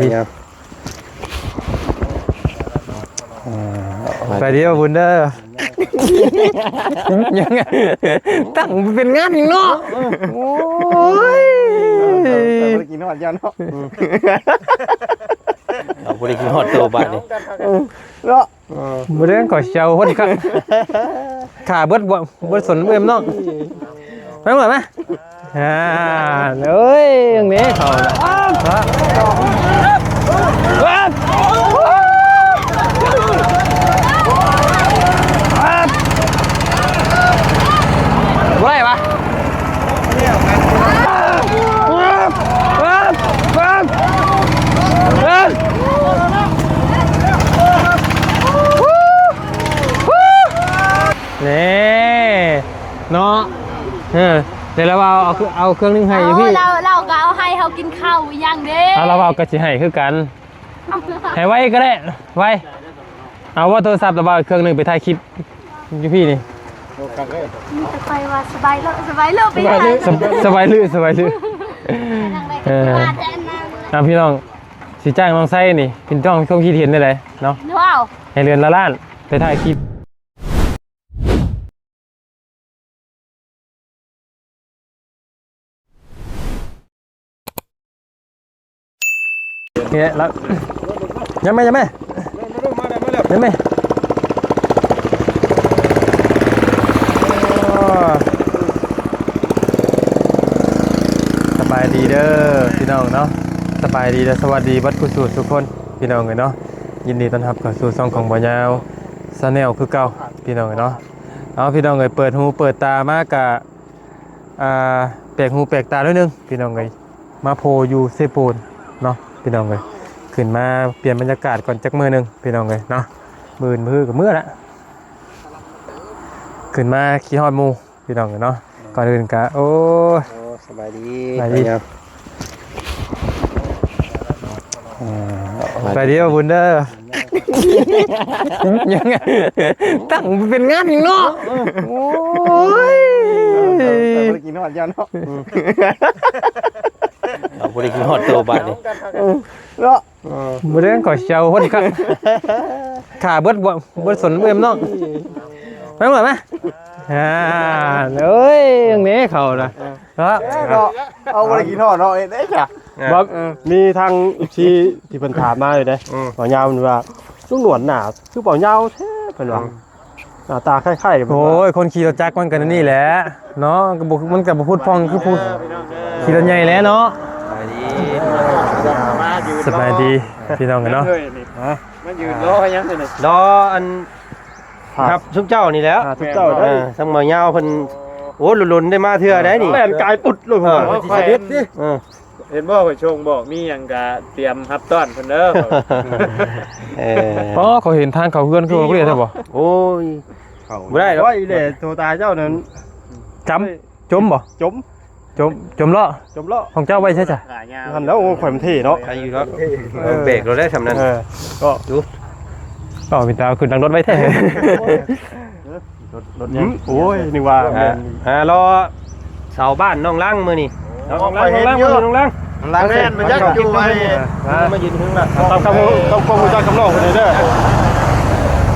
ເອີ ໄປດຽວບຸນເດີ ຍັງຕັ້ງເປັນງານອີກເນາະ ໂອ້ຍ ເອົາບໍ່ໄດ້ກິນຮອດເຈົ້າເນາະ ເອົາບໍ່ໄດ້ກິນຮອດໂຕບາດນີ້ ເນາະ. ເອີ ມື້ແລງຂ້ອຍຊິເອົາຄົນຂ້າ ຂ້າເບິດບໍ່ ບໍ່ສົນເອື້ອຍນ້ອງ ໄປເມືອມາ ອ່າ ເອີຍ ເບິ່ງແດ່ເຂົາ ບໍ່ໄດ້ຫວາ. ນີ້ເນາະ ເອີ ແຕ່ລະວ່າເອົາ ເອົາເຄື່ອງໜຶ່ງໃຫ້ຢູ່ພີ້ ເອົາ ລາວ ລາວກໍເອົາໃຫ້ເຮົາກິນເຂົ້າອີ່ຫຍັງເດ້ ເອົາ ລາວວ່າກໍຊິໃຫ້ຄືກັນ ໃຫ້ໄວກໍໄດ້ ໄວ ເອົາວ່າໂທລະສັບລະວ່າເຄື່ອງໜຶ່ງໄປຖ່າຍຄລິບຢູ່ພີ້ນີ້ ມີແຕ່ໄປວ່າສະບາຍເລີ ສະບາຍເລີ ໄປຖ່າຍ ສະບາຍເລີ ສະບາຍເລີ ເອີ ເອົາ ພີ່ນ້ອງ ຊິຈ້າງນ້ອງໄຊນີ້ ພີ່ນ້ອງມີຄວາມຄິດເຫັນແນວໃດເນາະ ໃຫ້ເດືອນລະລ້ານໄປຖ່າຍຄລິບ. ນີ້ແຫຼະ ຍັງແມ່ ຍັງແມ່ ຍັງແມ່ ສະບາຍດີເດີພີ່ນ້ອງເນາະ ສະບາຍດີ ແລະ ສະຫວັດດີເບິດສູ່ສູ່ຄົນ ພີ່ນ້ອງເອີຍເນາະ ຍິນດີຕ້ອນຮັບເຂົ້າສູ່ຊ່ອງຂອງບ່າວຍາວ Channel ຄືເກົ່າ ພີ່ນ້ອງເອີຍເນາະ. ເອົາ ພີ່ນ້ອງເອີຍ ເປີດຫູເປີດຕາມາກະ ອ່າ ແປກຫູແປກຕາໜ້ອຍໜຶ່ງ ພີ່ນ້ອງເອີຍ ມາໂພຢູ່ເຊໂປນເນາະ ພີ່ນ້ອງເອີຍ ຂຶ້ນມາປ່ຽນບັນຍາກາດກ່ອນຈັກມື້ໜຶ່ງ ພີ່ນ້ອງເອີຍເນາະ ມື້ອື່ນມື້ຮືກໍເມືອລະ ຂຶ້ນມາຄິດຮອດໝູ່ ພີ່ນ້ອງເອີຍເນາະ ກ່ອນອື່ນກະ ໂອ້ ສະບາຍດີ ສະບາຍດີ ອ່າ ສະບາຍດີ ບຸນເດີ ຍັງຕັ້ງເປັນງານອີກເນາະ ໂອ້ຍ ບໍ່ໄດ້ກິນຮອດເຈົ້າເນາະ ເອົາບໍ່ໄດ້ກິນຮອດໂຕບາດນີ້ ເນາະ. ເອີ ມື້ແລງຂ້ອຍຊິເອົາຄົນຂ້າ ຂ້າເບິດບໍ່ ບໍ່ສົນເອື້ອຍນ້ອງ ໄປເມືອມາ ອ່າ ເອີຍ ເບິ່ງແດ່ເຂົານະ ເນາະ ເນາະ ເອົາບໍ່ໄດ້ກິນຮອດເນາະ ເຮັດໄດ້ຈ້ະ ບໍ່ ເອີ ມີທາງ ເອັຟຊີ ທີ່ເພິ່ນຖາມມາຢູ່ເດ້ ອືມ ບ່າວຍາວເພິ່ນວ່າ ລຸງໜວນໜ້າຄືບ່າວຍາວແທ້ ເພິ່ນວ່າ ອືມ ໜ້າຕາຄ້າຍໆກັນ ໂອ້ຍ ຄົນຂີ່ລົດຈັກມັນກໍແນວນີ້ແຫຼະເນາະ ກໍບໍ່ ມັນກໍບໍ່ພຸດຜ່ອງຄືຜູ້ຂີ່ລົດໃຫຍ່ແຫຼະເນາະ ສະບາຍດີພີ່ນ້ອງເນາະ ມາຢືນລໍຫຍັງນີ້ ລໍອັນ ຫາ ຄັບຊຸມເຈົ້ານີ້ແຫຼະ ຫາຊຸມເຈົ້າໄດ້ ເອີ ທັງໝໍຍາວເພິ່ນ ໂອ້ ລຸນໆໄດ້ມາເທື່ອໄດ໋ນີ້ ແລ່ນກາຍປຸດໂລດ ເອີ ເພິ່ນວ່າ ຊິສະເດັດຕິ ເອີ ເຫັນບໍ່ ຂ້ອຍສົ່ງບອກ ມີຫຍັງກະຕຽມຮັບຕ້ອນເພິ່ນເດີ ເອີ ອໍ ເຂົາເຫັນທາງເຂົ້າເຮືອນຄືວ່າບໍ່ໄດ້ແທ້ບໍ່ ໂອ້ຍ ບໍ່ໄດ້ດອກ ໂອ້ຍ ແຫຼະ ໂທຕາເຈົ້ານັ້ນ ຈຳ ຈົມບໍ່ ຈົມ ຈົມ ຈົມເລາະ ຈົມເລາະ ຂອງເຈົ້າໄວ້ໃສຊະ ຫັ້ນແຫຼະ ໂອ້ ຂ້ອຍມັນເທ່ເນາະ ໃຄຢູ່ດອກ ເອີ ເບກໂລດໄດ້ສ່ຳນັ້ນ ເອີ ກໍ ດູ ເອົາ ມີແຕ່ເອົາຂຶ້ນຫຼັງລົດໄວ້ແທ້ ລົດ ລົດຍັງ ໂອ້ຍ ນຶກວ່າ ອ່າ ອ່າ ລໍສາວບ້ານນ້ອງລັງມື້ນີ້ ນ້ອງລັງ ນ້ອງລັງ ນ້ອງລັງ ແມ່ນ ມັນຍັງຢູ່ໄອ້ ອ່າ ມາຢືນເທິງລະ ຕ້ອງຄຳຮູ້ ຕ້ອງຄວາມຮູ້ຈັກກັບນ້ອງເພິ່ນເດີ ສ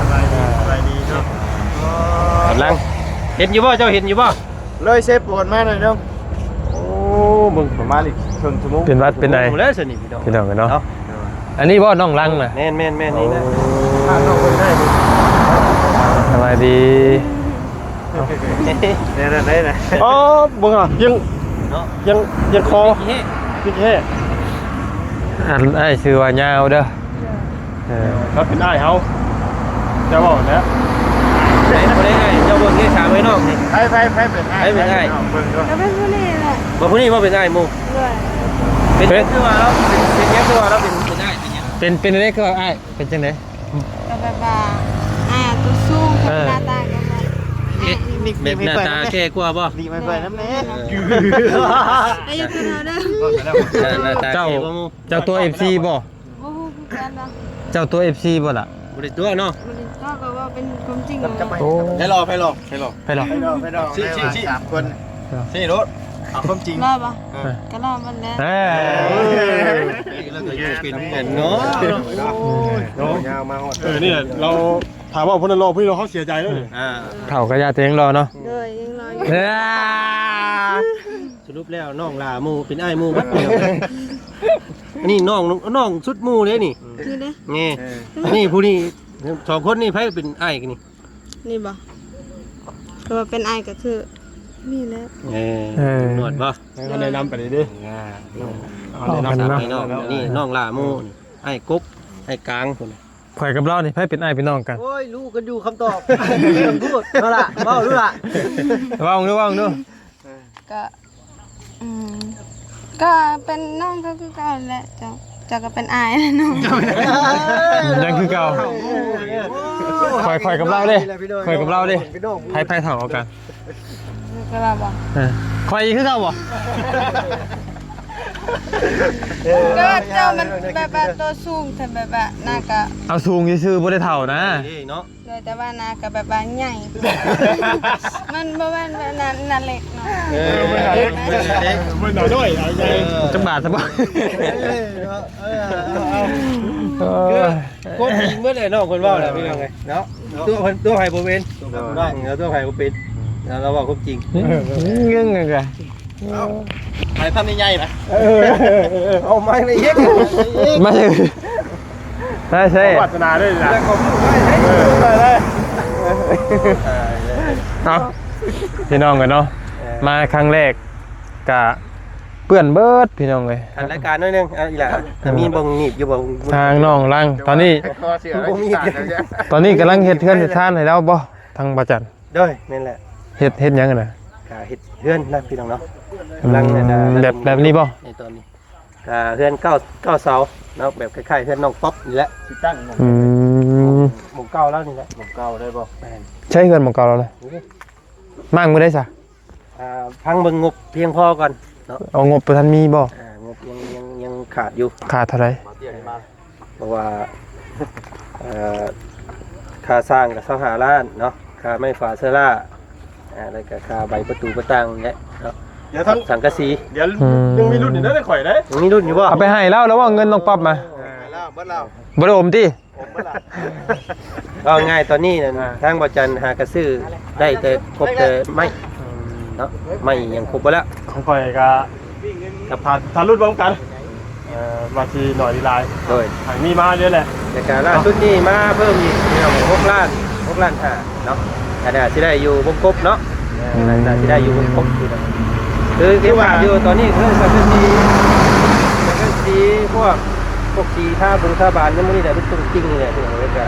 ະບາຍດີ ສະບາຍດີເນາະ ກຳລັງ ເຫັນຢູ່ບໍ່ ເຈົ້າເຫັນຢູ່ບໍ່? ເລີຍເຊໂປນມາໜ້ອຍໜຶ່ງ ໂອ້ ເບິ່ງປະມານອີກເຄິ່ງຊົ່ວໂມງ ເປັນຫວັດເປັນໄອ ແລ້ວຊັ້ນນີ້ ພີ່ນ້ອງເນາະ ອັນນີ້ບໍ່ ນ້ອງລັງນະ ແມ່ນໆໆ ນີ້ນະ ສະບາຍດີ ແນວນັ້ນໄດ໋ນະ ອໍ ເບິ່ງອ່ະ ຍັງ ເນາະ ຍັງ ຍັງຄໍ ມີແຮງ ມີແຮງ ອັນອ້າຍຊື່ວ່າຍາວເດີ ເອີ ລາວເປັນອ້າຍເຮົາ ເຈົ້າເວົ້າແລ້ວ ໃຜບໍ່ໄດ້ອ້າຍ ເຈົ້າເບິ່ງເດ້ ຖາມໄອ້ນ້ອງນີ້ ໃຜ ໃຜ ໃຜເປັນອ້າຍ ໃຜເປັນອ້າຍ ເບິ່ງດ້ວຍ ກໍເປັນຜູ້ນີ້ແຫຼະ ບໍ່ ຜູ້ນີ້ບໍ່ເປັນອ້າຍໝູ່ ໂດຍ ເປັນຫຍັງຄືວ່າລາວເປັນ ເປັນຫຍັງຄືວ່າລາວເປັນ ເປັນອ້າຍ ເປັນຫຍັງ ເປັນ ເປັນຈັ່ງໃດຄືວ່າອ້າຍ ເປັນຈັ່ງໃດ ກໍແບບວ່າ ອ່າ ຕົວສູງ ເອີ ໜ້າຕາກໍແບບ ເອະ ແບບໜ້າຕາແກ່ກວ່າບໍ່ ດີມາຊ່ວຍນຳແດ່ ເອີ ອາຍຸເທົ່າເດີ ເອີ ໜ້າຕາແກ່ກວ່າໝູ່ ເຈົ້າຕົວເອັຟຊີບໍ່? ບໍ່ຮູ້ຄືກັນເນາະ ເຈົ້າຕົວເອັຟຊີບໍ່ລະ? ບໍ່ໄດ້ຕົວເນາະ ບໍ່ໄດ້ຕົວ ກໍເວົ້າເປັນຄວາມຈິງ ໂອ້ ໃຜຫຼໍ່ ໃຜຫຼໍ່ ໃຜຫຼໍ່ ໃຜຫຼໍ່ ສາມຄົນ ຊີ້ໂລດ ເອົາຄວາມຈິງ ລອບໍ່? ເອີ ກໍລອມັນແຫຼະ. ເອີ ເອີ ແລ້ວກໍຢູ່ເປັນກັນເນາະ. ໂອ້ຍ ເນາະ ຍາວມາຮອດ ເອີ ນີ້ລະ ລາວ ຖ້າເວົ້າຜູ້ນັ້ນລອ ຜູ້ນີ້ລອ ເຮົາເສຍໃຈແລ້ວນີ້. ອ່າ ເຖົ້າກໍຢ່າແຕ່ຍັງລອເນາະ. ໂດຍ ຍັງລອຢູ່. ອ່າ ສະຫຼຸບແລ້ວນ້ອງຫຼ້າໝູ່ ເປັນອ້າຍໝູ່ເບິດ. ອັນນີ້ນ້ອງ ນ້ອງສຸດໝູ່ເດ້ນີ້. ນີ້ເດ້ ນີ້ ເອີ ນີ້ຜູ້ນີ້ ສອງຄົນນີ້ໃຜເປັນອ້າຍກັນນີ້? ນີ້ບໍ່? ຄືວ່າເປັນອ້າຍກໍຄືນີ້ແຫຼະ. ເອີ ເອີ ເອີ ໜວດບໍ່? ໃຫ້ເຂົາແນະນຳໄປເດ້. ອ່າ ເອົາແນະນຳໄປເນາະ. ນີ້ນ້ອງຫຼ້າໝູ່ ອ້າຍກົກ ອ້າຍກາງພຸ້ນ. ຂ້ອຍກັບລາວນີ້ໃຜເປັນອ້າຍເປັນນ້ອງກັນ? ໂອ້ຍ ຮູ້ກັນຢູ່ຄຳຕອບ. ເລື່ອງພູດເນາະລະ ເວົ້າດູລະ ເວົ້າດູ ເວົ້າດູ. ກໍ ອືມ ກໍເປັນນ້ອງເຂົາຄືເກົ່າແຫຼະ. ເຈົ້າ ເຈົ້າກໍເປັນອ້າຍແຫຼະນ້ອງ. ຍັງຄືເກົ່າ. ຂ້ອຍ ຂ້ອຍກັບລາວເດ້ ຂ້ອຍກັບລາວເດ້. ໃຜ ໃຜເຖົ້າກວ່າກັນ? ຄືວ່າບໍ່? ເອີ ຂ້ອຍຄືເກົ່າບໍ່? ກໍເຈົ້າມັນແບບວ່າໂຕສູງ ແຕ່ແບບວ່າໜ້າກໍ ເອົາສູງຊື່ໆ ບໍ່ໄດ້ເຖົ້ານະ. ເນາະ ໂດຍ ແຕ່ວ່າໜ້າກໍແບບວ່າໃຫຍ່ ມັນບໍ່ແມ່ນວ່າໜ້າ ໜ້າເລັກເນາະ. ເອີ ເອີ ມັນໜ້າເລັກ ມັນໜ້ານ້ອຍ ເອົາໃຫຍ່. ເອີ ຈັກບາດຊະບໍ່? ເອີ ເນາະ ເອີ ເອົາ ເອົາ ເອີ ຄືຄວາມຈິງເບິດແຫຼະ ນ້ອງເພິ່ນເວົ້າແຫຼະ ພີ່ນ້ອງເອີຍເນາະ. ຕົວະເພິ່ນ ຕົວະໃຜບໍ່ເປັນ ຕົວະໃຜບໍ່ໄດ້ ເອີ ຕົວະໃຜບໍ່ເປັນ ລາວເວົ້າຄວາມຈິງ. ເອີ ເງິນ ເງິນ ໄປພາບໃຫຍ່ໆ ໄປ. ເອີ ເອີ ເອີ ເອົາໄມ້ໄປອີກ ໄມ້ ໄດ້ໃຊ້ ວາດສະໜາເດ້ນະ. ເອີ ໄດ້ ໄດ້ ເອົາ ພີ່ນ້ອງເອີຍເນາະ ເອີ ມາຄັ້ງແລກກະເປື້ອນເບິດ ພີ່ນ້ອງເອີຍ. ຄັນລາຍການໜ້ອຍໜຶ່ງ ເອົາອີ່ຫຼ້າ ມີບ່ອນໜີບຢູ່ບໍ່? ທາງນ້ອງລັງ ຕອນນີ້ ບໍ່ມີ ຕອນນີ້ກຳລັງເຮັດເຮືອນເຮັດຊານໃຫ້ລາວບໍ່ ທາງບ່າວຈັນ? ໂດຍ ແມ່ນແຫຼະ. ເຮັດ ເຮັດຫຍັງຫັ້ນນະ? ກະເຮັດເຮືອນນະ ພີ່ນ້ອງເນາະ. ອືມ ກຳລັງ ແບບ ແບບນີ້ບໍ່? ໃນຕອນນີ້ ກະເຮືອນເກົ້າ ເກົ້າເສົາເນາະ ແບບຄ້າຍໆເຮືອນນ້ອງປັອບນີ້ແຫຼະ ຊິຕັ້ງ ອືມ ໝ່ອງເກົ່າລາວນີ້ແຫຼະ. ໝ່ອງເກົ່າໄດ້ບໍ່? ແມ່ນ. ໃຊ້ເຮືອນໝ່ອງເກົ່າລາວນະ? ນີ້ເດ້. ມ້າງມື້ໃດຊະ? ອ່າ ຟັງເບິ່ງງົບພຽງພໍກ່ອນເນາະ. ເອົາ ງົບບໍ່ທັນມີບໍ່? ອ່າ ງົບຍັງ ຍັງ ຍັງຂາດຢູ່. ຂາດເທົ່າໃດ? ເພາະວ່າ ເອີ ຄ່າສ້າງກໍຊາວຫ້າລ້ານເນາະ ຄ່າໄມ້ຝາເຊີລ່າ ອ່າ ແລ້ວກໍຄ່າໃບປະຕູປະຕ່າງນີ້ແຫຼະເນາະ. ດຽວທັງ ສັງກະສີ ດຽວ ອືມ ຍັງມີລຸ້ນຢູ່ເດ້ ຂ້ອຍເດ້ ຍັງມີລຸ້ນຢູ່ບໍ່? ເອົາໄປໃຫ້ລາວ ລາວເອົາເງິນນ້ອງປັອບມາ. ເອີ ແລ້ວ ເບິດແລ້ວ ບໍ່ໄດ້ອົມຕິ? ເອົາງ່າຍຕອນນີ້ນັ້ນ ອ່າ ທາງບ່າວຈັນຫາກະຊື້ໄດ້ແຕ່ ຄົບແຕ່ໄມ້ ອືມ ເນາະ ໄມ້ຫຍັງຄົບເບິດແລ້ວ. ຂອງຂ້ອຍກະ ກັບ ຖ້າ ຖ້າລຸ້ນເບິ່ງກັນ ເອີ ວ່າຊິໜ້ອຍຫຼືຫຼາຍ. ໂດຍ ໃຫ້ມີມາເລື້ອຍແຫຼະ. ແລ້ວກະລ່າສຸດນີ້ມາເພີ່ມອີກ ພີ່ນ້ອງ ຫົກລ້ານ ຫົກລ້ານຫ້າເນາະ. ອັນນີ້ຊິໄດ້ຢູ່ວົງກົບເນາະ ແມ່ນ ໜ້າຊິໄດ້ຢູ່ວົງກົບ. ຄືເກັບຂາດຢູ່ຕອນນີ້ຄືສັງກະສີ ສັງກະສີ ພວກ ພວກສີທາບົງທາບານ ຍັງບໍ່ນີ້ແຫຼະ ເປັນຕົວຈິງນີ້ແຫຼະ ພີ່ນ້ອງ. ແລ້ວກະ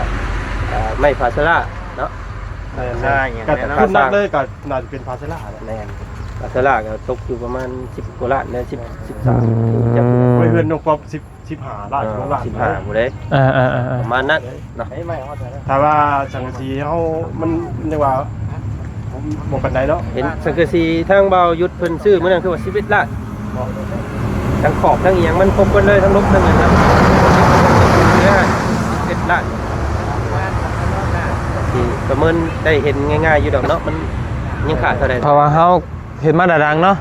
ອ່າ ໄມ້ຝາເຊີລ່າເນາະ ແມ່ນ ຄ່າຫຍັງ ກໍ ແມ່ນເນາະ ໜັກເລີຍກໍໜ້າຈະເປັນຝາເຊີລ່າແຫຼະ. ແມ່ນ ຝາເຊີລ່າກໍຕົກຢູ່ປະມານສິບກວ່າລ້ານເດ້ ສິບ ສິບສາມ ອືມ ຈັກ ໂອ້ຍ ເຮືອນນ້ອງປັອບ ສິບ ສິບຫ້າລ້ານ ເອີ ສິບຫ້າພຸ້ນເດ້ ອ່າໆໆໆ ປະມານນັ້ນເນາະ. ຖ້າວ່າສັງກະສີເຮົາ ມັນຍັງວ່າບໍ່ປານໃດເນາະ. ເຫັນສັງກະສີທາງບ່າວຍຸດເພິ່ນຊື້ມື້ນັ້ນ ຄືວ່າສິບເອັດລ້ານ ທັງຂອບທັງອີ່ຫຍັງມັນຄົບເບິດເລີຍ ທັງລົບທັງຫຍັງນະ ສິບເອັດລ້ານ ທີ່ປະເມີນໄດ້ເຫັນງ່າຍໆຢູ່ດອກເນາະ ມັນຍັງຂາດເທົ່າໃດ. ເພາະວ່າເຮົາ ເຮັດມາດາດັງເນາະ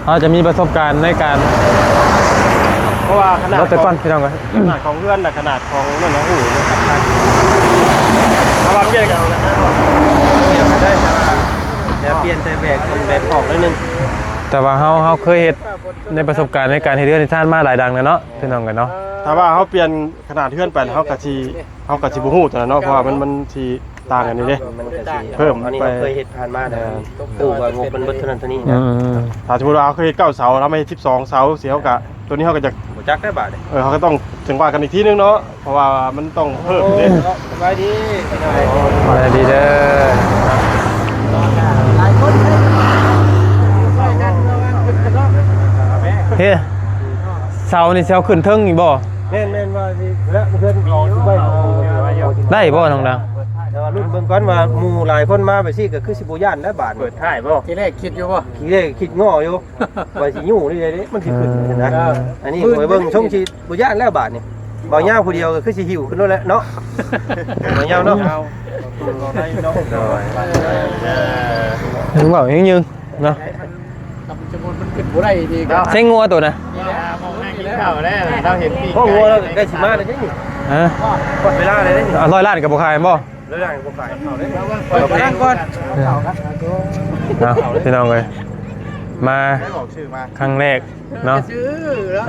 ເຮົາຈະມີປະສົບການໃນການ ເພາະວ່າຂະໜາດ ແຕ່ກ່ອນ ຂອງ ພີ່ນ້ອງເອີຍ ຂະໜາດຂອງເຮືອນ ແລະ ຂະໜາດຂອງນັ້ນນະ ໂອ້ໂຫ ຖ້າວ່າປ່ຽນກັນ ປ່ຽນໄດ້ ແຕ່ວ່າ ແຕ່ປ່ຽນແຕ່ແບກ ແບກຂອງໜ້ອຍໜຶ່ງ. ແຕ່ວ່າເຮົາ ເຮົາເຄີຍເຮັດໃນປະສົບການໃນການເຮັດເຮືອນເຮັດຊານມາຫຼາຍຫຼັງແລ້ວເນາະ ພີ່ນ້ອງເອີຍເນາະ. ຖ້າວ່າເຮົາປ່ຽນຂະໜາດເຮືອນໄປ ເຮົາກະຊິ ເຮົາກະຊິບໍ່ຮູ້ຕົວນັ້ນເນາະ ເພາະວ່າມັນ ມັນຊິ ຕ່າງກັນນີ້ເດ້ ມັນກໍຊິ ເພີ່ມ ອັນນີ້ ໄປ ເຮົາເຄີຍເຮັດຜ່ານມາແລ້ວ ເອີ ຮູ້ວ່າງົບມັນເບິດເທົ່ານັ້ນເທົ່ານີ້ນະ. ອືມ ຖ້າສົມມຸດວ່າເຮົາເຄີຍເຮັດເກົ້າເສົາ ແລ້ວມາເຮັດສິບສອງເສົາ ຊິເຮົາກະ ໂຕນີ້ເຮົາກໍຢາກ ບໍ່ຈັກໄດ້ບາດນີ້ ເອີ ເຮົາກໍຕ້ອງຈັ່ງວ່າກັນອີກທີໜຶ່ງເນາະ ເພາະວ່າມັນຕ້ອງເພີ່ມເດ້. ໂອ້ ສະບາຍດີພີ່ນ້ອງ ສະບາຍດີເດີ. ຫຼາຍຄົນເດ້ ເຮີ ເສົານີ້ຊິເອົາຂຶ້ນເທິງອີກບໍ່? ແມ່ນໆ ວ່າຊິ ແລ້ວເພື່ອນເອົາໄວ້ ໄດ້ບໍ່ນ້ອງດາວ? ແຕ່ວ່າລຸ້ນເບິ່ງກ່ອນວ່າໝູ່ຫຼາຍຄົນມາໄປຊີ້ ກໍຄືຊິບໍ່ຢ້ານແລ້ວບາດນີ້. ເປີດທ້າຍບໍ່? ທີແລກຄິດຢູ່ບໍ່? ທີແລກຄິດງໍ້ຢູ່ ວ່າຊິຍູ້ນີ້ເດ້ ມັນຊິຂຶ້ນຫັ້ນນະ. ເອີ ອັນນີ້ຂ້ອຍເບິ່ງຊົງຊິບໍ່ຢ້ານແລ້ວບາດນີ້. ເບົາຍາວຜູ້ດຽວກໍຄືຊິຫິ້ວຂຶ້ນໂລດແຫຼະເນາະ ເບົາຍາວເນາະ. ໂດຍ ເວົ້າຍັງຢືນເນາະ. ສະມຸດມັນຂຶ້ນບໍ່ໄດ້ອີກ ເນາະ ເສັງງົວໂຕນະ ນີ້ແຫຼະ ມອງນັ່ງກິນເຂົ້າແລ້ວ ເຮົາເຫັນປີກ ໂອ້ ງົວໃກ້ຊິມາແລ້ວເດ້ນີ້ ຮະ ໝົດເວລາແລ້ວເດ້ນີ້ ຮ້ອຍລ້ານກໍບໍ່ຂາຍແມ່ນບໍ່? ຮ້ອຍລ້ານກໍບໍ່ຂາຍ ເຂົ້າເດ້ ເອົາໄປແລງກ່ອນ ເອົາ ພີ່ນ້ອງເອີຍ ມາ ໄດ້ບອກຊື່ມາ ຄັ້ງແລກເນາະ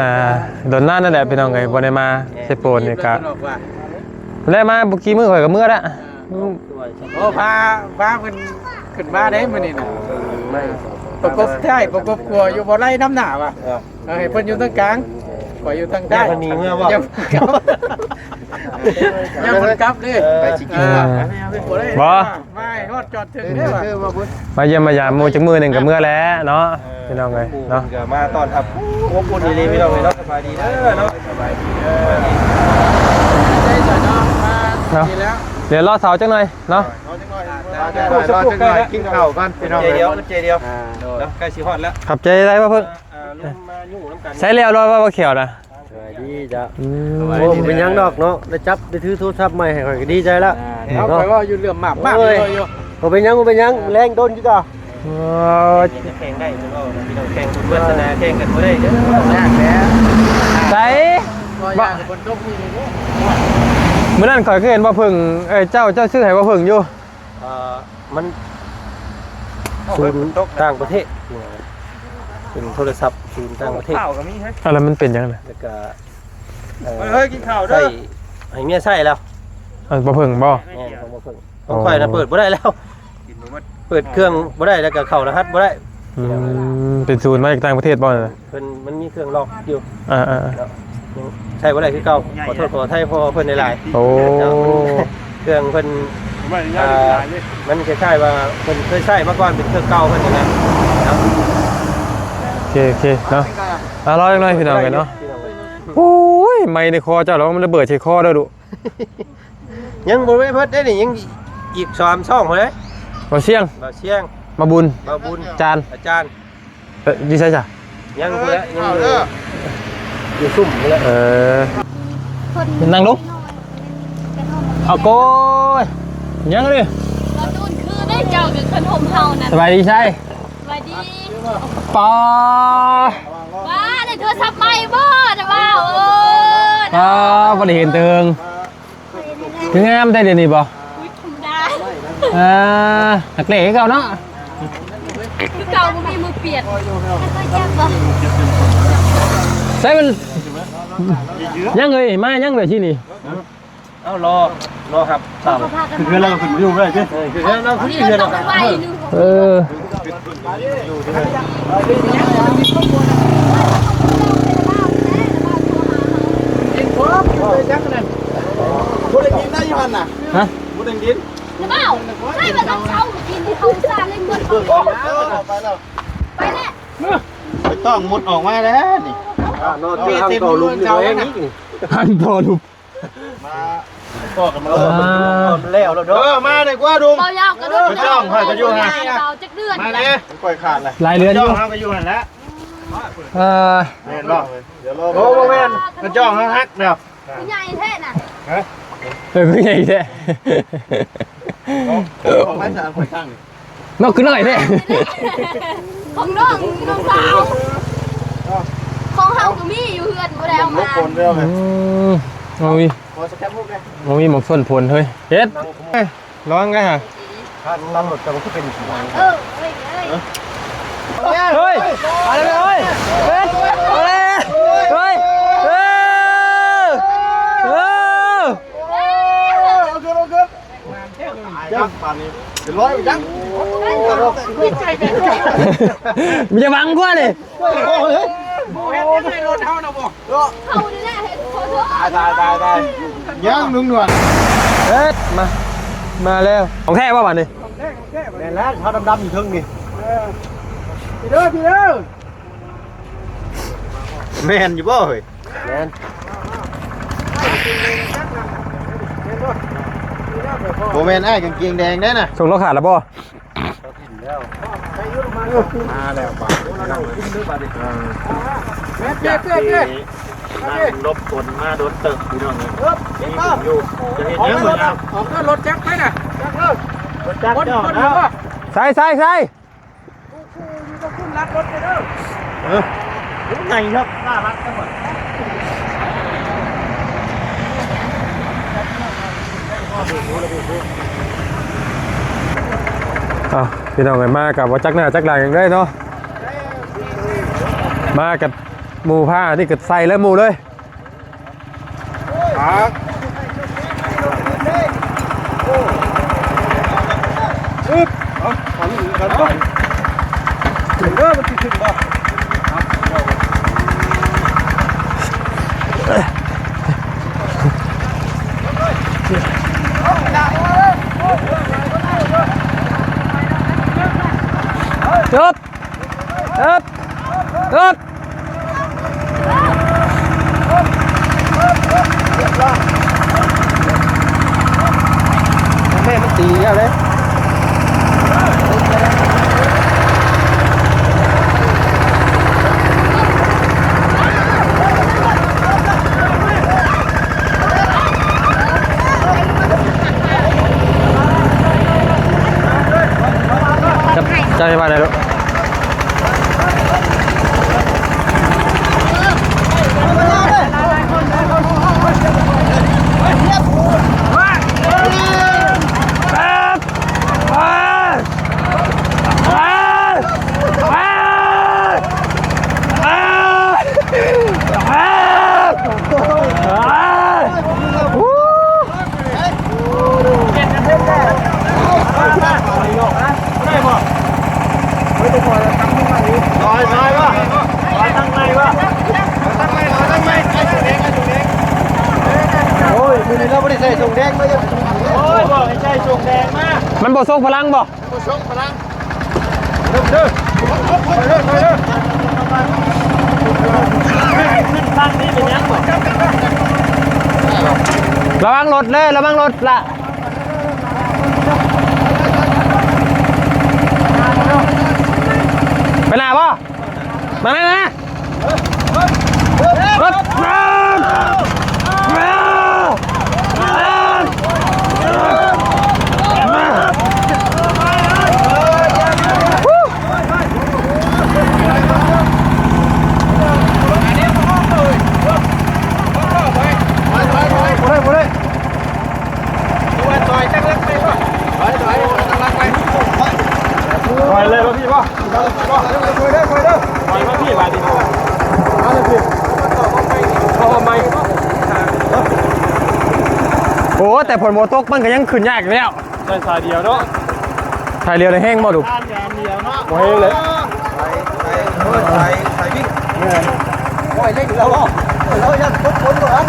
ອ່າ ດົນນານນັ້ນແຫຼະ ພີ່ນ້ອງເອີຍ ບໍ່ໄດ້ມາເຊໂປນນີ້ກະ ແລະມາບໍ່ກີ່ມື້ຂ້ອຍກໍເມືອລະ ໂອ້ ພາ ພາເພິ່ນຂຶ້ນມາໄດ້ມື້ນີ້ນະ ປະກົບທ້າຍປະກົບຂົວຢູ່ບໍ່ໄລ່ນຳໜ້າວ່າ ເອີ ໃຫ້ເພິ່ນຢູ່ທາງກາງ ຂ້ອຍຢູ່ທາງທ້າຍ ເພິ່ນໜີເມືອບໍ່ ຢ່າເພິ່ນກັບ ຢ່າເພິ່ນກັບເດ້ ເອີ ໄປຊິກິນ ເອີ ບໍ່ ມາໃຫ້ຮອດຈອດເຖິງເດ້ວ່າ ມາຢ້ຽມມາຢາມໝູ່ຈັກມື້ໜຶ່ງກໍເມືອແຫຼະເນາະ ເອີ ພີ່ນ້ອງເອີຍເນາະ ກໍມາຕ້ອນຮັບອົບອຸ່ນອີ່ຫຼີ ພີ່ນ້ອງເອີຍເນາະ ສະບາຍດີເດີເນາະ ສະບາຍດີເດີ ເນາະ ດຽວລໍເຊົາຈັກໜ່ອຍເນາະ ລໍຈັກໜ່ອຍ ກິນເຂົ້າກ່ອນ ພີ່ນ້ອງເອີຍ ດຽວ ໃຈດຽວ ອ່າ ເນາະ ໃກ້ຊິຮອດແລ້ວ ຂອບໃຈຫຼາຍ ບໍ່ເພິ່ງ ອ່າ ລົງມາຢູ່ນຳກັນ ໃຊ້ແລ້ວລອດວ່າບໍ່ຂຽວນະ ສະບາຍດີເຈົ້າ ອືມ ໂອ້ ບໍ່ເປັນຫຍັງດອກເນາະ ໄດ້ຈັບໄດ້ຖືໂທລະສັບໃໝ່ໃຫ້ຂ້ອຍກໍດີໃຈລະ ອ່າ ເນາະ ຂ້ອຍເວົ້າຢູ່ເລື່ອງໝາກ ໝາກຢູ່ ບໍ່ເປັນຫຍັງ ບໍ່ເປັນຫຍັງ ແລງດົນຢູ່ດອກ ໂອ້ຍ ແຂ່ງໄດ້ເນາະ ພີ່ນ້ອງ ແຂ່ງບຸນວາສະໜາແຂ່ງກັນບໍ່ໄດ້ເດີ ຍາກແຫຼະ ໃສ ບໍ່ຢາກ ຝົນຕົກນີ້ເດ້ ມື້ນັ້ນຂ້ອຍຄືເຫັນບໍ່ເພິ່ງ ເອີ ເຈົ້າ ເຈົ້າຊື້ໃຫ້ບໍ່ເພິ່ງຢູ່ ເອີ ມັນສູນຕ່າງປະເທດ ເປັນໂທລະສັບສູນຕ່າງປະເທດ ເອົາ ແລ້ວມັນເປັນຫຍັງນະ ແລ້ວກະ ເອີ ເຮີ້ຍ ກິນເຂົ້າເດີ ໃຊ້ ໃຫ້ເມຍໃຊ້ແລ້ວ ອັນບໍ່ເພິ່ງບໍ່ ແມ່ນ ຂອງບໍ່ເພິ່ງ ຂອງຂ້ອຍນະເປີດບໍ່ໄດ້ແລ້ວ ເປີດເຄື່ອງບໍ່ໄດ້ ແລ້ວກະເຂົ້າລະຫັດບໍ່ໄດ້ ອືມ ເປັນສູນມາຈາກຕ່າງປະເທດບໍ່ນະ ເພິ່ນ ມັນມີເຄື່ອງລັອກຢູ່ ອ່າໆ ເນາະ ຍັງໃຊ້ບໍ່ໄດ້ຄືເກົ່າ ຂໍໂທດຂໍອະໄພພໍ່ເພິ່ນຫຼາຍໆ ໂອ້ ເນາະ ເຄື່ອງເພິ່ນ ມັນຄ້າຍໆວ່າເພິ່ນເຄີຍໃຊ້ມາກ່ອນ ເປັນເຄື່ອງເກົ່າເພິ່ນນີ້ນະ ເນາະ ໂອເຄ ໂອເຄ ເນາະ ອ່າ ລໍຈັກໜ່ອຍ ພີ່ນ້ອງເອີຍເນາະ ໂອ້ຍ ໄມໃນຄໍເຈົ້າລະວັງມັນລະເບີດໃສ່ຄໍເດີລູກ ຍັງບໍ່ໄດ້ເບິດເດ້ນີ້ ຍັງອີກສາມຊ່ອງພຸ້ນເດ້ ບ່າວຊຽງ ບ່າວຊຽງ ບ່າວບຸນ ບ່າວບຸນ ຈານ ອາຈານ ເອີ ຢູ່ໃສຊະ? ຍັງພຸ້ນແຫຼະ ຍັງຢູ່ ຢູ່ຊຸມພຸ້ນແຫຼະ ເອີ ນັ່ງລົງ ເອົາໂກຍ ຍັງເດ້ ກະຕູນຄືໄດ້ເຈົ້າກັບຂະໜົມເຮົານັ້ນ ສະບາຍດີໄຊ ສະບາຍດີ ປາ ປາ ໄດ້ໂທລະສັບໃໝ່ບໍ່ນະບ່າວ ເອີ ປາ ບໍ່ໄດ້ເຫັນແຕ່ເຫິງ ຄືງາມແທ້ດຽວນີ້ບໍ່? ອຸຍ ທຳມະດາ ອ່າ ຮັກແຫຼຄືເກົ່າເນາະ ຄືເກົ່າ ບໍ່ມີມືປ່ຽນ ໃສ່ມັນ ຍັງເອີຍ ມາຍັງແບບຊີ້ນີ້ ເອົ້າ ລໍ ລໍຮັບສາວ ຄືເຮືອນລາວຂຶ້ນຢູ່ໄດ້ເດ້ ເອີ ຄືເຮືອນລາວຂຶ້ນຢູ່ໄດ້ ເອີ ບໍ່ໄດ້ກິນໄດ້ຢູ່ຫັ້ນນະ ຮະ ບໍ່ໄດ້ກິນ ນ້ຳເອົາ ໃຫ້ມາຕອນເຊົ້າກິນທີ່ເຂົາອຸດສ່າເລັ່ງເງິນເຂົາ ໄປແລ້ວ ໄປແລ້ວ ໄປຕ້ອງມຸດອອກມາແລ້ວນີ້ ອ່າ ນອນຢູ່ທາງເຂົ້າຫຼຸມນີ້ເອງນີ້ ທາງເຂົ້າຫຼຸມ ມາພໍ້ກັນມາ ເອີ ມັນແລ້ວແລ້ວເນາະ ເອີ ມາໄດ້ກວ່າດຸງ ເບົາຢາວກະດຸງ ໄປຕ້ອງຂ້ອຍກະຢູ່ຫັ້ນ ເບົາຈັກເດືອນ ມາແດ່ ຂ້ອຍຂາດແລ້ວ ຫຼາຍເດືອນຢູ່ ເຮົາກະຢູ່ຫັ້ນແຫຼະ ເອີ ແມ່ນບໍ່? ໂອ້ ບໍ່ແມ່ນ ກະຈ້ອງເຮົາຫັກແລ້ວ ຜູ້ໃຫຍ່ແທ້ນະ ຮະ ເອີ ຜູ້ໃຫຍ່ແທ້ ເນາະ ຄືນ້ອຍແທ້ ຂອງນ້ອງ ນ້ອງສາວ ຂອງເຮົາກໍມີຢູ່ເຮືອນ ບໍ່ໄດ້ເອົາມາ ອືມ ບໍ່ມີ ຂໍສະແກນຮູບແດ່ ບໍ່ມີໝາກສົ້ນຜົນເຮີ້ຍ ເຮັດ ລະວັງໄດ້ຫະ ຄັນລຳລົດຈະບໍ່ຄືເປັນ ເອີ ເອີຍ ເອີຍ ເຮີ້ຍ ມາແລ້ວເຮີ້ຍ ເຮີ້ຍ ເຮີ້ຍ ເຮີ້ຍ ເອີ ເອີ ເອົາຂຶ້ນ ເອົາຂຶ້ນ ຈັກປານນີ້ເປັນຮ້ອຍຈັກ ມີແຕ່ຫວັງກວ່ານີ້ ບໍ່ເຫັນໃນລົດເຮົານະບໍ່ ເຂົານີ້ແຫຼະເຮັດ ຕາຍ ຕາຍ ຕາຍ ຍັງລຸງໜວດ ເຮັດ ມາ ມາແລ້ວ ຂອງແທ້ບໍ່ບາດນີ້ ຂອງແທ້ ຂອງແທ້ ແມ່ນແລ້ວ ເຮົາດຳໆຢູ່ເທິງນີ້ ເອີ ພີ່ເດີ ພີ່ເດີ ແມ່ນຢູ່ບໍ່ເຮີ້ຍ? ແມ່ນ ບໍ່ແມ່ນອ້າຍກາງເກງແດງເດ້ນະ ສົ່ງລາວຂາດແລ້ວບໍ່? ມາແລ້ວບາດນີ້ ເອີ ຈາກທີ່ນັ່ງຫຼົບຝົນມາດົນເຕີບ ພີ່ນ້ອງເອີຍ ມີບຸນຢູ່ ຈະເຮັດຫຍັງມື້ນີ້ ອອກເດີ ລົດຈັກໄປນະ ຈັກເດີ ລົດຈັກ ຄົນ ເຈົ້າ ຄົນ ເນາະ ໃສ່ ໃສ່ ໃສ່ ກູ ກູ ຢູ່ຕະກຸນ ເອີ ໃຫຍ່ຄັບ ໜ້າຮັກຈັງຫວະ. ເອົ້າ ພີ່ນ້ອງເອີຍ ມາກັບບໍ່ຈັກໜ້າຈັກຫຼັງເລີຍເນາະ ມາກັບໝູ່ພາ ນີ້ກໍໃສ່ເລີຍໝູ່ເລີຍ. ຫາ ອຶບ ເອົາ ເອົາ ເອົາ ເອີ ມັນຊິຂຶ້ນບໍ່? ເອີບ ເອີບ ເອີບ ແມ່ມັນຕີແລ້ວເດ້. ເຈົ້າເຮັດວ່າໃດລູກ? ໂອ້ຍ ມື້ນີ້ລາວບໍ່ໄດ້ໃສ່ສົ້ງແດງມາ. ໂອ້ຍ ບອກໃຫ້ໃສ່ສົ້ງແດງມາ. ມັນບໍ່ຊົກພະລັງບໍ່? ບໍ່ຊົກພະລັງ. ເດີ ເດີ ໄປເດີ ໄປເດີ. ຂຶ້ນທາງນີ້ເປັນຫຍັງບໍ່? ລະວັງລົດເດີ ລະວັງລົດລະ. ໄປໜ້າບໍ່? ມາ ມາ ມາ. ໂອ້ ແຕ່ຝົນບໍ່ຕົກມັນກໍຍັງຂຶ້ນຍາກຢູ່ແລ້ວ. ໃສ່ສາຍດຽວເນາະ. ສາຍດຽວແລ້ວແຮງບໍ່ລູກ? ສາຍດຽວເນາະ. ບໍ່ແຮງເລີຍ. ສາຍ ສາຍ ສາຍ ສາຍວິ່ງ. ແມ່ນ. ໂອ້ຍ ເລັ່ງແລ້ວບໍ່? ລາວຢ້ານຕົກຝົນບໍ່ທັນ.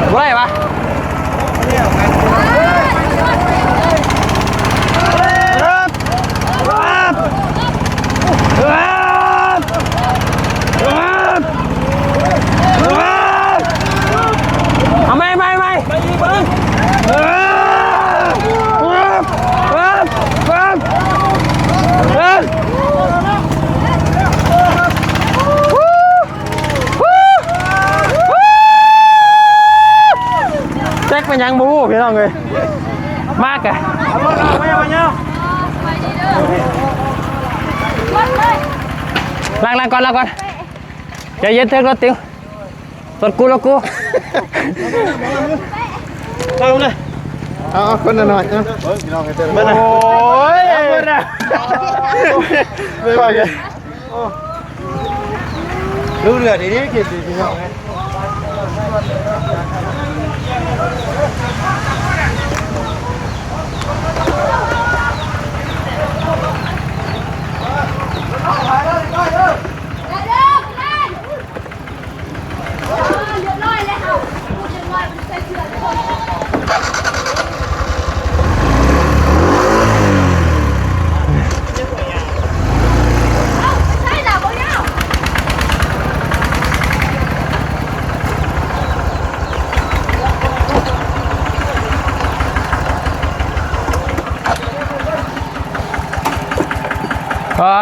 ບໍ່ໄດ້ວະ. ເອົາໃໝ່ ໃໝ່ ໃໝ່. ຈັກເປັນຫຍັງບໍ່ຮູ້ພີ່ນ້ອງເອີຍ. ມາກະ ລ້າງ ລ້າງກ່ອນ ລ້າງກ່ອນ. ໃຈເຢັນ ເທິກລົດຕິວ ລົດກູ ລົດກູ. ເອົາເລີຍ ເອົາ ເອົາຄົນລະໜ້ອຍເນາະ. ໂອ້ຍ ເບິ່ງນະ ເບິ່ງນະ. ຮູ້ເລື່ອງດີໆ ຄິດດີພີ່ນ້ອງເອີຍ. ອ່າ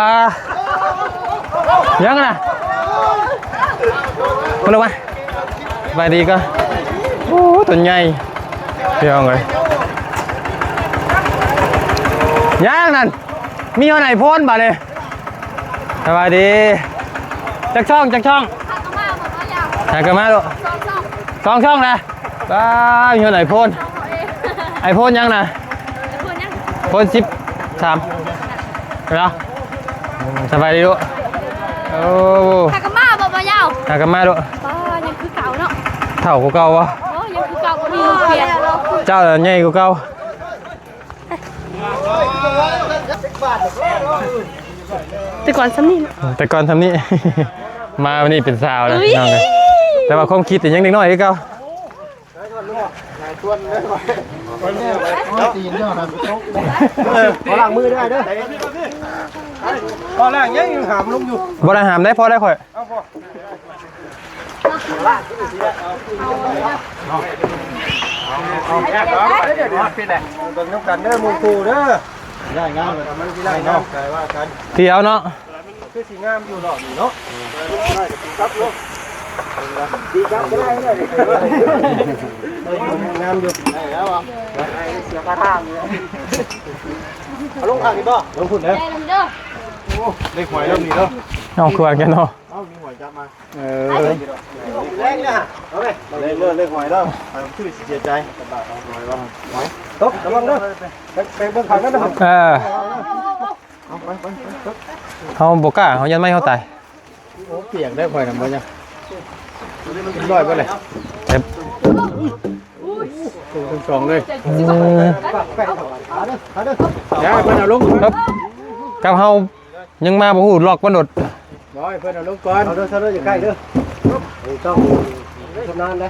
ຍັງນະ ມາລົງມາ ສະບາຍດີກໍ ໂອ້ ຕົວໃຫຍ່ ພີ່ນ້ອງເອີຍ ຍັງນັ້ນ ມີຮອດໄອໂຟນບາດນີ້ ສະບາຍດີ ຈັກຊ່ອງ ຈັກຊ່ອງ ຫາກັນມາໂລດ ສອງຊ່ອງນະ ປ້າ ມີຮອດໄອໂຟນ ໄອໂຟນຫຍັງນະ ໂຟນສິບສາມເນາະ ສະບາຍດີລູກ ໂອ້ ຫາກັນມາບໍ່ ບໍ່ຍາວ ຫາກັນມາລູກ ປ້າ ຍັງຄືເກົ່າເນາະ ເຖົ້າກວ່າເກົ່າບໍ່ ໂອ້ ຍັງຄືເກົ່າ ບໍ່ມີເປ່ຽນ ເຈົ້າໃຫຍ່ກວ່າເກົ່າ ແຕ່ກ່ອນສ່ຳນີ້ເນາະ ແຕ່ກ່ອນສ່ຳນີ້ ມາວັນນີ້ເປັນສາວແລ້ວ ພີ່ນ້ອງເອີຍ ແຕ່ວ່າຄວາມຄິດຍັງເດັກນ້ອຍຄືເກົ່າ ເອີ ຂໍລ້າງມືໄດ້ເດີ ຂໍລ້າງຍັງຫາມລົງຢູ່ ບໍ່ໄດ້ຫາມໄດ້ ພໍໄດ້ຂ້ອຍ ເອົາບໍ່ ເບິ່ງນຳກັນເດີ ໝູ່ຄູ່ເດີ ໄດ້ງາມ ມັນຊິໄດ້ງາມ ກາຍວ່າກັນ ເຕີຍວເນາະ ຄືຊິງາມຢູ່ດອກນີ້ເນາະ ດີຈັບກໍໄດ້ເດີ ງາມຢູ່ ເສືອກາທາງ ເອົາລົງຂ້າງນີ້ບໍ່ ລົງພຸ້ນເດີ ໂອ້ ເລກຫວຍເລີ່ມນີ້ເດີ ເອົາ ຄືວ່າກັນເນາະ ເອົາ ມີຫວຍຈັບມາ ເອີ ເລກເລີຍ ເອົາເລີຍ ເລກເລີຍ ເລກຫວຍເດີ ໃຜມັນຖືຊິເສຍໃຈ ຕົກ ລະວັງເດີ ໄປ ໄປເບິ່ງຂ້າງນັ້ນເດີ ເອີ ເຮົາບໍ່ກ້າ ເຮົາຢ້ານໄມ້ເຮົາຕາຍ ໂອ້ ປຽກໄດ້ຂ້ອຍນະບໍ່ຍັງ ເປັນຮ້ອຍບໍ່ແຫຼະ ເຈັບ ໂອ້ ທັງສອງເລີຍ ເອີ ຢ່າໃຫ້ເພິ່ນເອົາລົງ ຄັບ ກັບເຮົາຍັງມາບໍ່ຮູ້ລັອກມັນໂດດ ບໍ່ ໃຫ້ເພິ່ນເອົາລົງກ່ອນ ເອົາເດີ ເອົາເດີ ຢ່າໃກ້ເດີ ຕ້ອງ ຊຳນານເດ້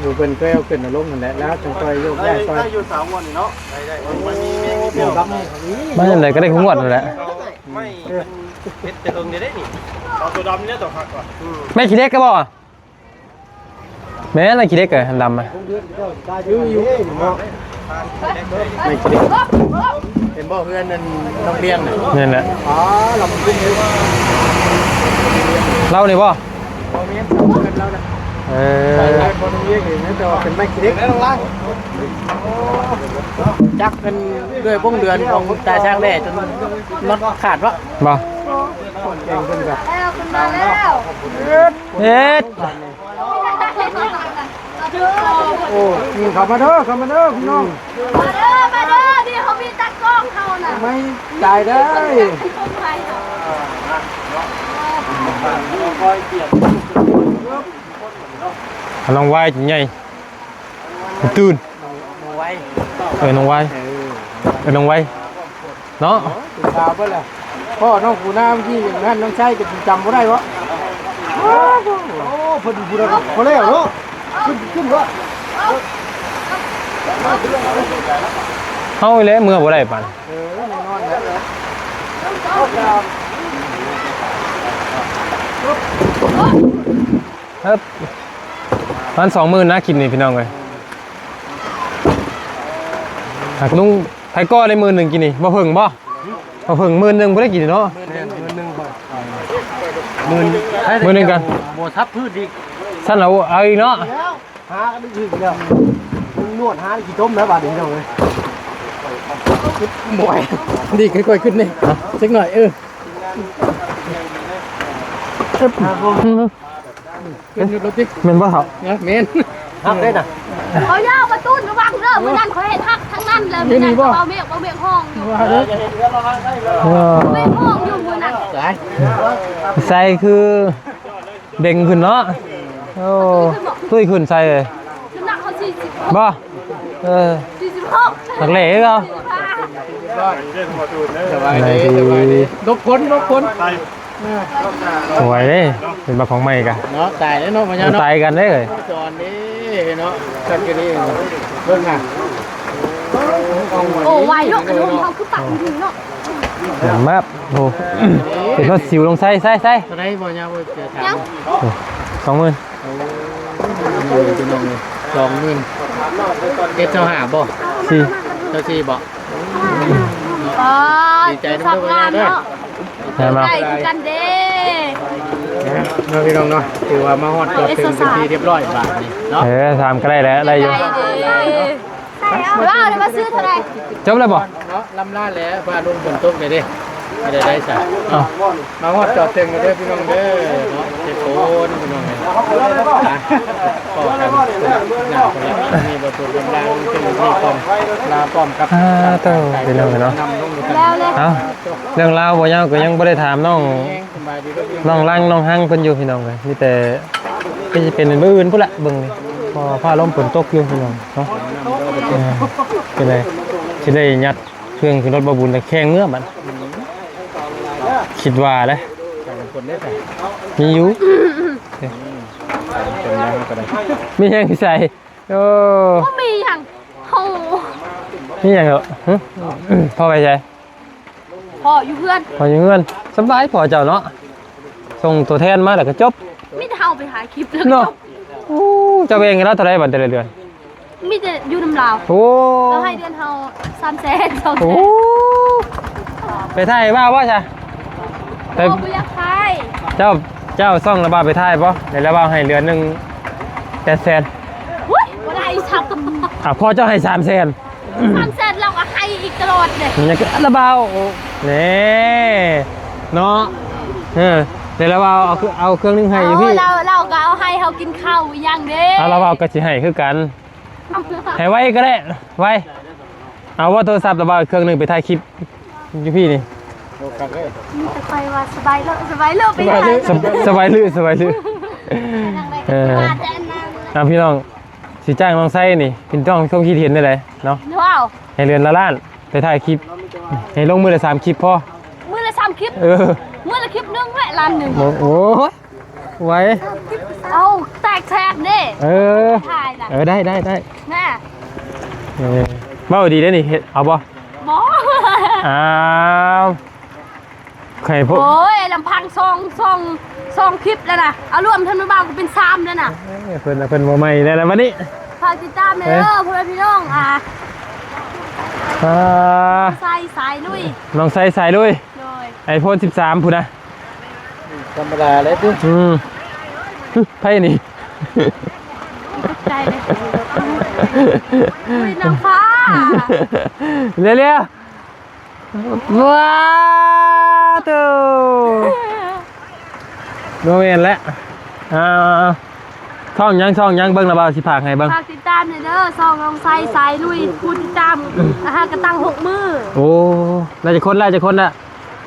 ຢູ່ເພິ່ນເຄີຍເອົາຂຶ້ນເອົາລົງຫັ້ນແຫຼະ ແລ້ວຈັ່ງຄ່ອຍໂຍກຍ້າຍຊ່ອຍ ໄດ້ຢູ່ສາມງວດນີ້ເນາະ ໄດ້ໆ ມັນມີແມງມີແມວ ມາຈັ່ງໃດກໍໄດ້ທຸກງວດນັ້ນແຫຼະ ໄມ້ເປັດແຕ່ເຫິງເດ້ນີ້ ເອົາຕົວດຳນີ້ແຫຼະຕົວຄັກກ່ອນ ອືມ ໄມ້ຂີ້ເຫຼັກກໍບໍ່ ແມ່ນ ໄມ້ຂີ້ເຫຼັກກໍດຳ ຢູ່ ຢູ່ ໄມ້ຂີ້ເຫຼັກ ເຫັນບໍ່ ເຮືອນນັ້ນ ນ້ອງລຽງນະ ແມ່ນແຫຼະ ອໍ ລຳ ລາວນີ້ບໍ່ ບໍ່ແມ່ນ ເອີ ໄປຫຼາຍຄົນເຮັດຢູ່ນະ ແຕ່ວ່າເປັນໄມ້ຂີ້ເຫຼັກ ຈັກເປັນເລື່ອຍວົງເດືອນຂອງຕາຊ້າງແດ່ຈົນນັອດຂາດເນາະ ບໍ່ ເກັ່ງເພິ່ນກໍ ແລ້ວ ເພິ່ນມາແລ້ວ ເຮັດ ໂອ້ ເຂົ້າມາເດີ ເຂົ້າມາເດີ ພີ່ນ້ອງ ມາເດີ ມາເດີ ນີ້ເຮົາມີຕາກ້ອງເຮົານະ ໄມ້ຕາຍໄດ້ ນ້ອງວາຍໃຫຍ່ ຕື່ນ ນ້ອງວາຍ ເອີ ນ້ອງວາຍ ເອີ ເອີ ນ້ອງວາຍ ເນາະ ເປັນສາວເບິດແລ້ວ ພໍ່ນ້ອງປູນາເມື່ອກີ້ນັ້ນ ນ້ອງໄຊກໍຊິຈຳບໍ່ໄດ້ບໍ ໂອ້ ເພິ່ນຜູ້ໃດກໍພໍແລ້ວເນາະ ຂຶ້ນ ຂຶ້ນເນາະ ເຮົານີ້ແຫຼະເມືອບໍ່ໄດ້ປານ ເອີ ແນ່ນອນແຫຼະ ເອີ ປະມານສອງໝື່ນນະ ຄລິບນີ້ ພີ່ນ້ອງເອີຍ ຫາກລຸງ ໃຜກໍໄດ້ໝື່ນໜຶ່ງກີ້ນີ້ ບໍ່ເພິ່ງບໍ່? ບໍ່ເພິ່ງໝື່ນໜຶ່ງບໍ່ໄດ້ກິນເນາະ ໝື່ນໜຶ່ງ ໝື່ນໜຶ່ງກັນ ບໍ່ທັບພືດອີກ ຊັ້ນເອົາ ເອົາອີກເນາະ ຫາກັນອີກແລ້ວ ນວດຫາຂີ້ຕົມແລ້ວບາດນີ້ເຈົ້າເອີຍ ບໍ່ໄຫວ ດີຄ່ອຍໆຂຶ້ນນີ້ ຈັກໜ້ອຍ ເອີ ຂຶ້ນລົດຕິ ແມ່ນບໍ່ເຖົ້າ? ແມ່ນ ຮັບໄດ້ນະ ເອົາຍາວມາຕຸ້ນລະວັງເດີ ມື້ນັ້ນຂ້ອຍເຮັດຮັກທັງນັ້ນແລ້ວ ມື້ນັ້ນເບົາເມກ ເບົາເມກຮ້ອງຢູ່ ເອີ ເບົາເມກຮ້ອງຢູ່ມື້ນັ້ນ ໃສ່ຄືເບັ່ງຂຶ້ນເນາະ ໂອ້ ຕຸ້ຍຂຶ້ນໃສ່ເລີຍ ນ້ຳໜັກເຂົາສີ່ສິບ ບໍ່ ເອີ ສີ່ສິບຫົກ ນັກເລງເນາະ ສະບາຍດີ ສະບາຍດີ ຫຼົບຄົນ ຫຼົບຄົນ ເອີ ສວຍເດ້ ເປັນບັກຂອງໃໝ່ກະ ເນາະ ຕາຍແລ້ວເນາະ ມາຍາມເນາະ ຕາຍກັນເດ້ເອີຍ ຈອນເດ້ເນາະ ຈັກກະນີ້ ເບິ່ງຫັ້ນ ໂອ້ ໄວເນາະ ຂະໜົມເຮົາຄືປັກດີເນາະ ແມ່ນມາກ ໂອ້ ເປັນຮອດສິວລົງໃສ່ ໃສ່ ໃສ່ ເທົ່າໃດບໍ່ຍາມເອີຍ ເສືອຖາມ ໂອ້ ສອງໝື່ນ ໂອ້ຍ ພີ່ນ້ອງເອີຍ ສອງໝື່ນ ເຈັດຊາວຫ້າບໍ່ ສີ່ ຊາວສີ່ບໍ່ ເນາະ ອໍ ດີໃຈນຳເດີ ງາມເນາະ ງາມເນາະ ໃກ້ຄືກັນເດ້ ເນາະພີ່ນ້ອງເນາະ ຖືວ່າມາຮອດຈອດເຖິງເປັນທີ່ຮຽບຮ້ອຍບາດນີ້ເນາະ ເອີ ຖາມກໍໄດ້ແຫຼະ ໄດ້ຢູ່ ເອີ ວ່າເອົາມາຊື້ເທົ່າໃດ ຈົບແລ້ວບໍ່? ເນາະ ລຳລາແລ້ວ ຟ້າລົມຝົນຕົກແລ້ວເດ້ ບໍ່ໄດ້ໄດ້ຊະ ເອົ້າ ມາຮອດຈອດເຖິງແລ້ວເດີພີ່ນ້ອງເດີເນາະ ເຈັບໂພນພີ່ນ້ອງເອີຍ ພໍ້ກັນໜ້າຄົນລະ ມີບໍ່ຖືກລຳລາລົງເຖິງມີຄວາມລາພ້ອມກັບ ອ່າ ໂຕ ພີ່ນ້ອງເນາະ ນຳລົງ ແລ້ວເລີຍ ເອົ້າ ເລື່ອງລາວບໍ່ຍາວກໍຍັງບໍ່ໄດ້ຖາມນ້ອງ ນ້ອງລັງ ນ້ອງຮັງເພິ່ນຢູ່ພີ່ນ້ອງເອີຍ ມີແຕ່ ຄືຊິເປັນມື້ອື່ນພຸ້ນລະ ເບິ່ງນີ້ ເພາະວ່າຟ້າລົມຝົນຕົກຢູ່ພີ່ນ້ອງເນາະ ເອີ ຈັ່ງໃດ ຊິໄດ້ຍັດ ເຄື່ອງຂຶ້ນລົດບໍ່ບຸນແລ້ວແຂ່ງເມືອບັດ ຄິດວ່າເດ້ ມີຢູ່ ມີຫຍັງໃສ່ ໂອ້ ບໍ່ມີຫຍັງ ໂຫ ມີຫຍັງເນາະ ຮຶ ພໍ່ໄປໃສ? ພໍ່ຢູ່ເຮືອນ ພໍ່ຢູ່ເຮືອນ ສະບາຍພໍ່ເຈົ້າເນາະ ສົ່ງຕົວແທນມາແລ້ວກໍຈົບ ມີແຕ່ເຮົາໄປຖ່າຍຄລິບແລ້ວກໍ ເນາະ ຈົບ ໂອ້ ເຈົ້າແບ່ງໃຫ້ລາວເທົ່າໃດບັດແຕ່ລະເດືອນ? ມີແຕ່ຢູ່ນຳລາວ ໂອ້ ລາວໃຫ້ເດືອນເຮົາສາມແສນ ສອງແສນ ໂອ້ ໄປຖ່າຍວ່າວບໍ່ຊະ? ໄປ ບໍ່ ບໍ່ຢາກຖ່າຍ ເຈົ້າ ເຈົ້າຊ່ອງລະບ່າວໄປຖ່າຍບໍ່? ແລ້ວລະບ່າວໃຫ້ເດືອນໜຶ່ງແປດແສນ ໂອ້ຍ ບໍ່ໄດ້ຊ້ຳ ອ່າ ພໍ່ເຈົ້າໃຫ້ສາມແສນ ສາມແສນ ລາວກໍໃຫ້ອີກຕະຫຼອດເດ້ ມັນຍັງລະບ່າວ ແນ່ ເນາະ ເອີ ແລ້ວລະບ່າວເອົາ ເອົາເຄື່ອງໜຶ່ງໃຫ້ຢູ່ພີ້ ເອົາ ລາວ ລາວກໍເອົາໃຫ້ເຮົາກິນເຂົ້າອີ່ຫຍັງເດ້ ເອົາ ລະບ່າວກໍຊິໃຫ້ຄືກັນ ໃຫ້ໄວກໍໄດ້ ໄວ ເອົາບໍ່ໂທລະສັບລະບ່າວເຄື່ອງໜຶ່ງໄປຖ່າຍຄລິບຢູ່ພີ້ນີ້ ມີແຕ່ຂ້ອຍວ່າສະບາຍເລີ ສະບາຍເລີ ໄປຖ່າຍ ສະ ສະບາຍເລີ ສະບາຍເລີ ເອີ ເອົາ ພີ່ນ້ອງ ຊິຈ້າງນ້ອງໄຊນີ້ ເປັນຕ້ອງມີຄວາມຄິດເຫັນແນວໃດເນາະ ໃຫ້ເດືອນລະລ້ານ ໄປຖ່າຍຄລິບ ໃຫ້ລົງມື້ລະສາມຄລິບພໍ ມື້ລະສາມຄລິບ ເອີ ມື້ລະຄລິບໜຶ່ງແຫຼະ ລ້ານໜຶ່ງ ໂອ້ ໂອ້ຍ ໄວ ເອົາ ແຕກແຊກເດ້ ເອີ ຖ່າຍນະ ເອີ ໄດ້ ໄດ້ ໄດ້ ນະ ເອີ ເວົ້າດີເດ້ນີ້ ເຮັດ ເອົາບໍ່? ບໍ່ ອ້າວ ໃຫ້ພວກ ໂອ້ຍ ລຳພັງສອງ ສອງ ສອງຄລິບແລ້ວນະ ເອົາລວມທັງນ້ອງບ່າວກໍເປັນສາມແລ້ວນະ ເອີ ເພິ່ນ ເພິ່ນບໍ່ໃໝ່ແລ້ວນະບັດນີ້ ຝາກຕິດຕາມແດ່ເດີ ເອີ ພໍ່ແມ່ພີ່ນ້ອງ ອ່າ ອ່າ ໄຊ ສາຍລຸຍ ນ້ອງໄຊ ສາຍລຸຍ ໂດຍ ໄອໂຟນສິບສາມພຸ້ນນະ ທຳມະດາເລີຍຕິ ອືມ ໃຜນີ້ ຕົກໃຈເລີຍ ອຸ້ຍ ນາງຟ້າ ເລຍໆ ວ້າໂຕ ບໍ່ແມ່ນແຫຼະ ອ່າ ຊ່ອງຫຍັງ ຊ່ອງຫຍັງ ເບິ່ງລະບ່າວຊິຝາກໃຫ້ເບິ່ງ ຝາກຕິດຕາມແດ່ເດີ ຊ່ອງນ້ອງໄຊ ສາຍລຸຍ ຜູ້ຕິດຕາມ ອ່າ ຫາກະຕັ້ງຫົກມື້ ໂອ້ ໄດ້ຈັກຄົນລະ ຈັກຄົນລະ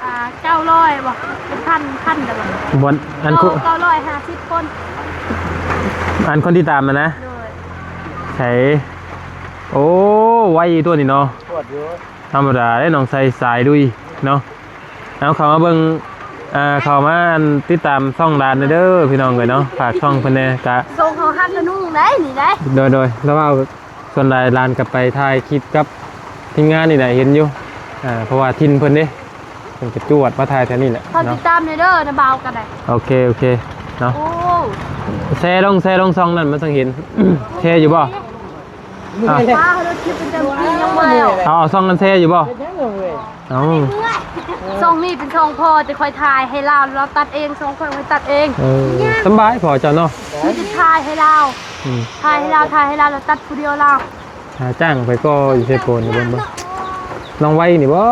ອ່າ ເກົ້າຮ້ອຍບໍ່ ເປັນພັນ ພັນແລ້ວບໍ່ ບໍ່ ອັນ ເກົ້າ ເກົ້າຮ້ອຍຫ້າສິບຄົນ ອັນຄົນຕິດຕາມຫັ້ນນະ ໂດຍ ໃສ ໂອ້ ໄວຢູ່ຕົວນີ້ເນາະ ທຳມະດາເດ້ ນ້ອງໄຊ ສາຍລຸຍເນາະ ເອົາ ເຂົ້າມາເບິ່ງ ອ່າ ເຂົ້າມາ ອັນ ຕິດຕາມຊ່ອງຫຼານແດ່ເດີ ພີ່ນ້ອງເອີຍເນາະ ຝາກຊ່ອງເພິ່ນແດ່ ກະ ສົ່ງເຮົາຮັກກະນຸ່ງໄດ໋ນີ້ໄດ໋ ໂດຍ ໂດຍ ລະວ່າ ສ່ວນຫຼາຍຫຼານກໍໄປຖ່າຍຄລິບກັບທີມງານນີ້ແຫຼະ ເຫັນຢູ່ ອ່າ ເພາະວ່າຖິ່ນເພິ່ນເດ້ ເພິ່ນກໍຈວດມາຖ່າຍແຖວນີ້ແຫຼະ ເຮົາຕິດຕາມແດ່ເດີ ນະບ່າວກໍໄດ້ ໂອເຄ ໂອເຄເນາະ ໂອ້ ແຊລົງ ແຊລົງຊ່ອງນັ້ນມັນຈັ່ງເຫັນ ແຊຢູ່ບໍ່? ອ່າ ເອົາ ເອົາຊ່ອງນັ້ນແຊຢູ່ບໍ່? ເອົ້າ ຊ່ອງນີ້ເປັນຊ່ອງພໍ່ ແຕ່ຂ້ອຍຖ່າຍໃຫ້ລາວ ລາວຕັດເອງ ຊ່ອງຂ້ອຍຂ້ອຍຕັດເອງ ເອີ ສຳບາຍພໍ່ເຈົ້າເນາະ ມີແຕ່ຖ່າຍໃຫ້ລາວ ອືມ ຖ່າຍໃຫ້ລາວ ຖ່າຍໃຫ້ລາວ ລາວຕັດຜູ້ດຽວລາວ ຫາຈ້າງໄປກໍຢູ່ເຊໂປນນີ້ເບິ່ງ ນ້ອງໄວນີ້ບໍ່?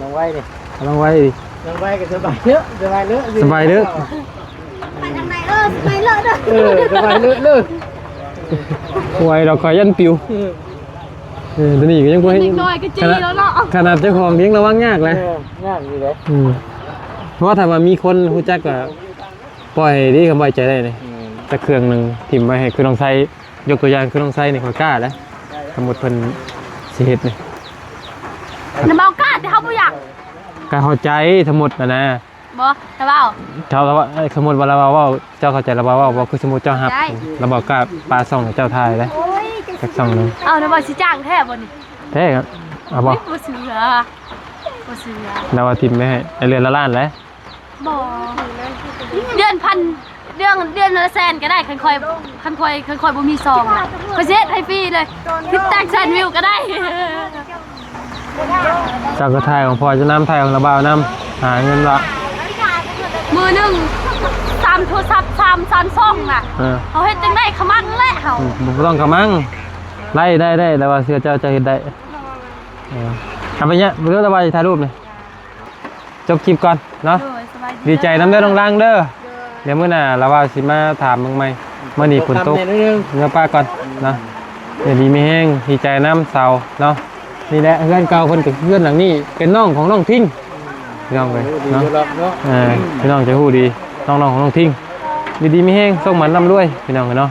ນ້ອງໄວນີ້ ນ້ອງໄວນີ້ ນ້ອງໄວກໍສະບາຍເດີ ສະບາຍເດີ ສະບາຍເດີ ໄປທາງໃດ ເອີ ສະບາຍເດີ ເອີ ສະບາຍເດີ ເດີ ໄວດອກ ຂ້ອຍຢ້ານປິວ ເອີ ເອີ ດຽວນີ້ກໍຍັງບໍ່ເຫັນ ເດັກນ້ອຍກໍຈີແລ້ວເນາະ ຂະໜາດເຈົ້າຂອງຍັງລະວັງຍາກເລີຍ ເອີ ຍາກຢູ່ເດ້ ອືມ ເພາະວ່າຖ້າວ່າມີຄົນຮູ້ຈັກກໍປ່ອຍເດ້ ຄຳໄວ້ໃຈໄດ້ນີ້ ອືມ ຈັກເຄື່ອງໜຶ່ງຖິ້ມໄວ້ໃຫ້ ຄືນ້ອງໄຊ ຍົກຕົວຢ່າງຄືນ້ອງໄຊນີ້ ຂ້ອຍກ້າແຫຼະ ສົມມຸດເພິ່ນຊິເຮັດນີ້ ນະບ່າວກ້າ ແຕ່ເຮົາບໍ່ຢາກ ກໍເຂົ້າໃຈ ສົມມຸດຫັ້ນນະ ບໍ່ ລະເວົ້າ ເຈົ້າລະເວົ້າ ເອີ ສົມມຸດວ່າລະເວົ້າ ເວົ້າ ເຈົ້າເຂົ້າໃຈລະເວົ້າ ເວົ້າ ບໍ່ຄືສົມມຸດເຈົ້າຮັບ ລະເວົ້າກ້າ ປາຊ່ອງໃຫ້ເຈົ້າຖ່າຍເດ້ ໂອ້ຍ ຈັກຊ່ອງໜຶ່ງ ເອົາ ລະເວົ້າຊິຈ້າງແທ້ບໍ່ນີ້ ແທ້ ເອົາບໍ່ ບໍ່ເຊື່ອ ບໍ່ເຊື່ອ ລະວ່າຖິ້ມໄປໃຫ້ ໃຫ້ເດືອນລະລ້ານແຫຼະ ບໍ່ ເດືອນພັນ ເດືອນ ເດືອນລະແສນກໍໄດ້ ຄັນຂ້ອຍ ຄັນຂ້ອຍ ຄັນຂ້ອຍບໍ່ມີຊອງນະ ຂ້ອຍຊິເຮັດໃຫ້ຟຣີເລີຍ ຄິດແຕກແສນວິວກໍໄດ້ ເຈົ້າກໍຖ່າຍຂອງພໍ່ເຈົ້ານຳ ຖ່າຍຂອງລາວບ່າວນຳ ຫາເງິນລະ ມື້ໜຶ່ງສາມໂທລະສັບ ສາມ ສາມຊ່ອງນະ ເອີ ເຮົາເຮັດຈັ່ງໃດຂະມັນແຫຼະເຮົາ ອືມ ບໍ່ຕ້ອງຂະມັງ ໄດ້ ໄດ້ ໄດ້ ລາວວ່າເຊື່ອເຈົ້າ ເຈົ້າເຮັດໄດ້ ເອີ ເອົາໄປເນຍ ບໍ່ຮູ້ລາວວ່າຊິຖ່າຍຮູບນີ້ ຈົບຄລິບກ່ອນເນາະ ໂດຍ ສະບາຍດີ ດີໃຈນຳເດີນ້ອງລັງເດີ ໂດຍ ດຽວມື້ໜ້າລາວວ່າຊິມາຖາມເບິ່ງໃໝ່ ມື້ນີ້ຝົນຕົກ ຕົກຄ່ຳແດ່ໜ້ອຍໜຶ່ງ ເມືອປ້າກ່ອນເນາະ ຢູ່ດີມີແຮງ ດີໃຈນຳສາວເນາະ ນີ້ແຫຼະເຮືອນເກົ່າເພິ່ນກໍຄືເຮືອນຫຼັງນີ້ ເປັນນ້ອງຂອງນ້ອງທິງ ພີ່ນ້ອງເອີຍເນາະ ເອີ ພີ່ນ້ອງຈະຮູ້ດີ ນ້ອງໆຂອງນ້ອງທິງ ຢູ່ດີມີແຮງ ໂຊກໝານລ່ຳລວຍ ພີ່ນ້ອງເອີຍເນາະ.